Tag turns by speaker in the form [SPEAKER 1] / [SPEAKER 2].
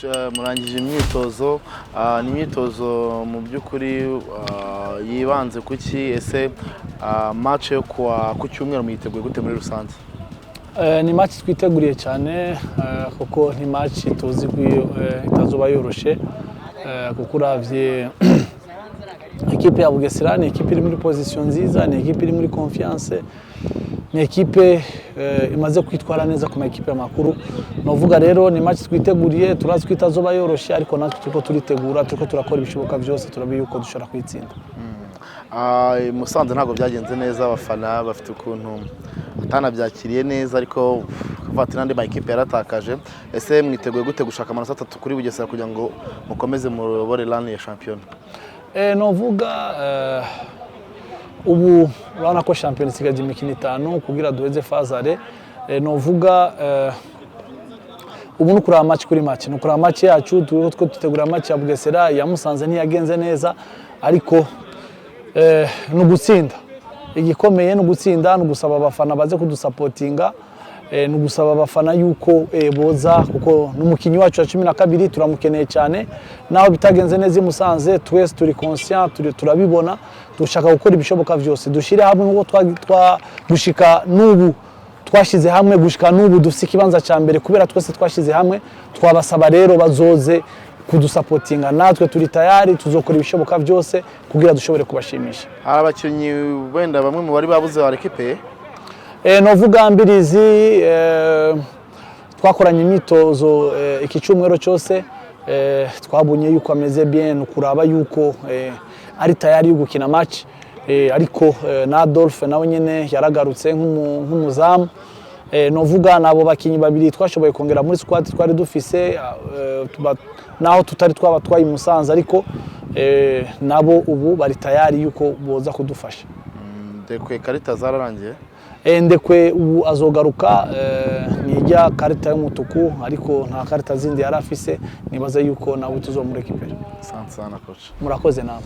[SPEAKER 1] Coach, murangije imyitozo. Ni imyitozo mu by'ukuri yibanze ku ki? Ese match yo kuwa ku cyumweru muyiteguye gute muri rusange?
[SPEAKER 2] Ni match twiteguriye cyane, kuko ni match tuzi ko itazoba yoroshe, kuko uravye ekipe ya Bugesera, ni ekipe iri muri position nziza, ni ekipe iri muri confiance, ni ekipe imaze kwitwara neza ku ma ekipe makuru. Novuga rero ni match twiteguriye, turazi ko itazoba yoroshe, ariko natwe turiko turitegura, turiko turakora ibishoboka byose, turabi yuko dushobora kuyitsinda.
[SPEAKER 1] I Musanze ntabwo byagenze neza, abafana bafite ukuntu batanabyakiriye neza, ariko kuva ati n'andi ma ekipe yaratakaje. Ese mwiteguye gute gushaka amanota 3 kuri Bugesera kugira ngo mukomeze muyobore run ya shampiyona?
[SPEAKER 2] Novuga ubu urabona ko shampiyona isigaje imikino 5 kugira duheze phase aller. Novuga ubu ni ukuraba match kuri match, ni ukuraba match yacu. Turiko two dutegura match ya Bugesera. Ya Musanze ntiyagenze neza, ariko ni ugutsinda. Igikomeye ni ugutsinda, ni ugusaba abafana baze kudusapotinga, ni ugusaba abafana yuko boza, kuko n'umukinnyi wacu wa 12 turamukeneye cyane. Naho bitagenze neza i Musanze, twese turi conscient, turabibona, dushaka gukora ibishoboka byose dushyire hamwe nk'uko gushika n'ubu twashyize hamwe. Gushika n'ubu dufite ikibanza cya mbere kubera twese twashyize hamwe. Twabasaba rero bazoze kudusapotinga, natwe turi tayari, tuzokora ibishoboka byose kugira dushobore kubashimisha.
[SPEAKER 1] Hari abakinnyi wenda bamwe mu bari babuze ba ekipe?
[SPEAKER 2] Novuga Mbirizi, twakoranye imyitozo iki cyumweru cyose, twabonye yuko ameze bien, kuraba yuko ari tayari yo gukina match, ariko na Adolphe nawe nyene yaragarutse nk'umuzamu. Novuga nabo bakinyi babiri twashoboye kongera muri squad twari dufise, naho tutari twaba twayi Musanze, ariko nabo ubu bari tayari yuko boza kudufasha.
[SPEAKER 1] Ndekwe karita zararangiye?
[SPEAKER 2] Ndekwe ubu azogaruka, nijya karita y'umutuku, ariko nta karita zindi yari afise. Nibaza yuko nawe tuzomurekipera.
[SPEAKER 1] Asante sana, coach.
[SPEAKER 2] Murakoze namwe.